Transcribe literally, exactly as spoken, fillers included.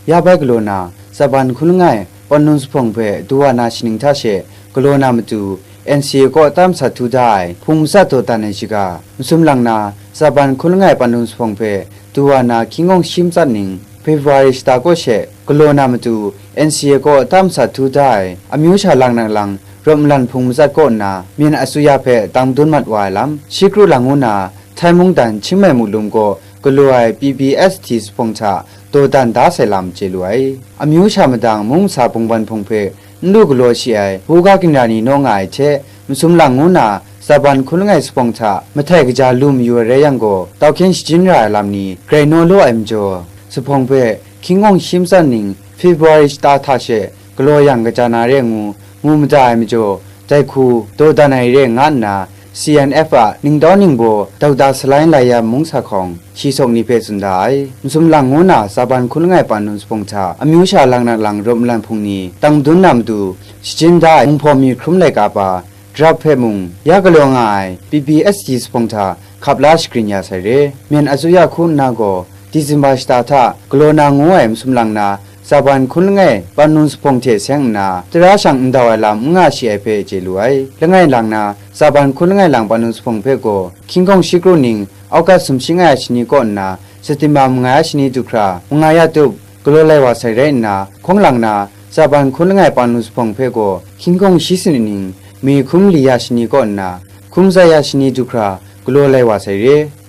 Ya bai galaw na, Japan hkun langai Panlun Suphpawng hpe du wa na shaning hta she galaw na matu, N C A kaw tam sat htu da ai hpung matsat dawdan ai shiga, masum lang na, Japan hkun langai Panlun Suphpawng hpe du wa na hkying hkawng shi matsat ning, February shata kaw she galaw na matu, N C A kaw tam sat htu da ai amyu sha lang nang lang rawt malan hpung matsat kaw nna, Myen a tsuya hpe dang madun mat wa ai lam, shi kru lang ngu na, Thai mungdan Chingmai Mulum kaw galaw ai P B S T Suphpawng hta dawdan da sai lam chye lu ai. Amyu sha madang mung masa bungban hpung hpe n lu galaw shi ai buga ginra ni naw nga ai hte, masum lang ngu na Japan hkun langai Suphpawng hta mahtai kaja lu mayu ai rai yang gaw, tau hkyen shajin ra ai lam ni grai naw law ai majaw, Suphpawng hpe hkying hkawng shi matsat ning February shata hta she galaw yang kaja na re ngu, mu mada ai majaw, dai hku dawdan ai re nga nna, C N F a ningtau ningbaw Doctor Salai Laiyan mung sa hkawng, shi sawk ni hpe tsun da ai. Masum lang ngu na Japan hkun langai Panlun Suphpawng hta amyu sha lang nang lang rawt malan hpung ni dang madun na matu, shajin da ai Mung Hpaw mi hkrum laika pa, drug hpe mung ya galaw nga ai P B S T Suphpawng hta hkap la shagrin ya sai re. Myen a tsuya hku nna gaw, December shata hta galaw na ngu ai masum lang na, Japan hkun langai Panlun Suphpawng hte seng nna, tara shang ndau ai lam n nga shi ai hpe chye lu ai. Langai lang na, Japan hkun langai lang Panlun Suphpawng hpe gaw, hkying hkawng shi kru ning, August sumshi nga ai shani kaw nna, September mangai ai shani du hkra, manga ya tup, galaw lai wa sai rai nna, hkawng lang na, Japan hkun langai Panlun Suphpawng hpe gaw, hkying hkawng shi sanit ning, May hkun mali ya shani kaw nna, hkun matsat ya shani du hkra, galaw lai wa sai re.